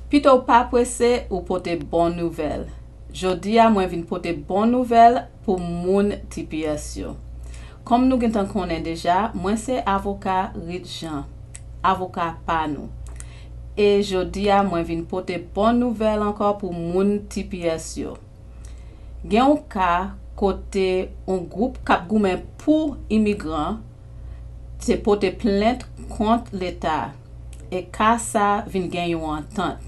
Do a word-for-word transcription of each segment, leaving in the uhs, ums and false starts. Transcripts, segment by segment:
Pito w pa prese, ou pote bon nouvèl. Jodi a, mwen vin pote bon nouvèl pou moun T P S yo. Kòm nou gentan konnen deja, mwen se avoka Rit Jean, avoka pa nou. E jodi a, mwen vin pote bon nouvèl ankò pou moun T P S yo. Gen yon ka kote yon gwoup k ap goumen pou imigran te pote plent kont Leta, e ka sa vin gen yon antant.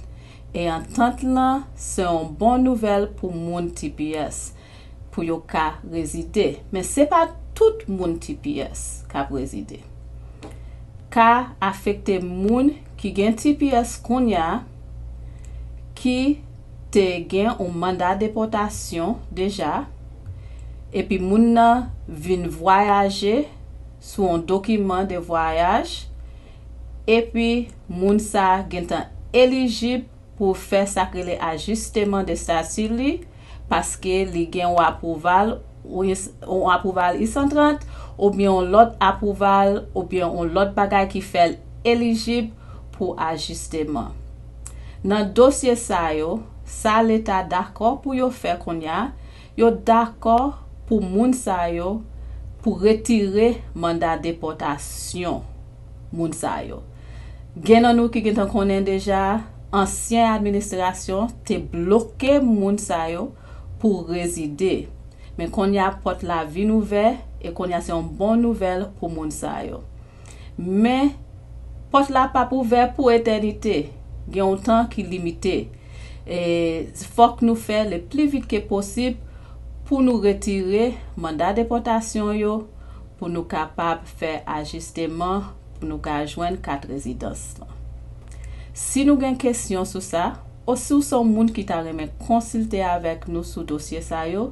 E antant lan se yon bon nouvèl pou moun T P S, pou yo ka rezide. Men se pa tout moun T P S k ap rezide. Ka afekte moun ki gen T P S kounye a, ki te gen yon manda depòtasyon deja, epi moun nan vin vwayaje sou yon dokiman de vwayaj, epi moun sa gentan elijib pou fè sa k rele ajisteman de estati li, paske li gen yon apwouval, yon apwouval I san trant, oubyen yon lòt apwouval, oubyen yon lòt bagay ki fè l elijib pou ajisteman. Nan dosye sa yo, sa Leta dakò pou yo fè kounye a, yo dakò pou moun sa yo, pou retire manda depòtasyon moun sa yo. Gen nan nou ki gentan konnen deja, ansyen administrasyon te bloke moun sa yo pou rezide. Men kounye a pòt la vin ouvè, e kounye a se yon bon nouvèl pou moun sa yo. Men pòt la p ap ouvè pou etènite. Gen yon tan ki limite. E fòk nou fè le pli vit ke posib pou nou retire manda depòtasyon yo, pou nou kapab fè ajisteman, pou nou ka jwenn kat rezidans lan. Si nou gen kesyon sou sa, osi w se yon moun ki ta renmen konsilte avèk nou sou dosye sa yo,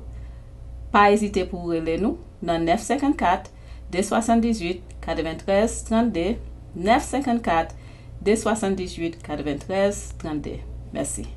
pa ezite pou w rele nou nan nèf senkannkat, de swasanndizuit, katreventrèz, trannde, nèf senkannkat, de swasanndizuit, katreventrèz, trannde. Mèsi.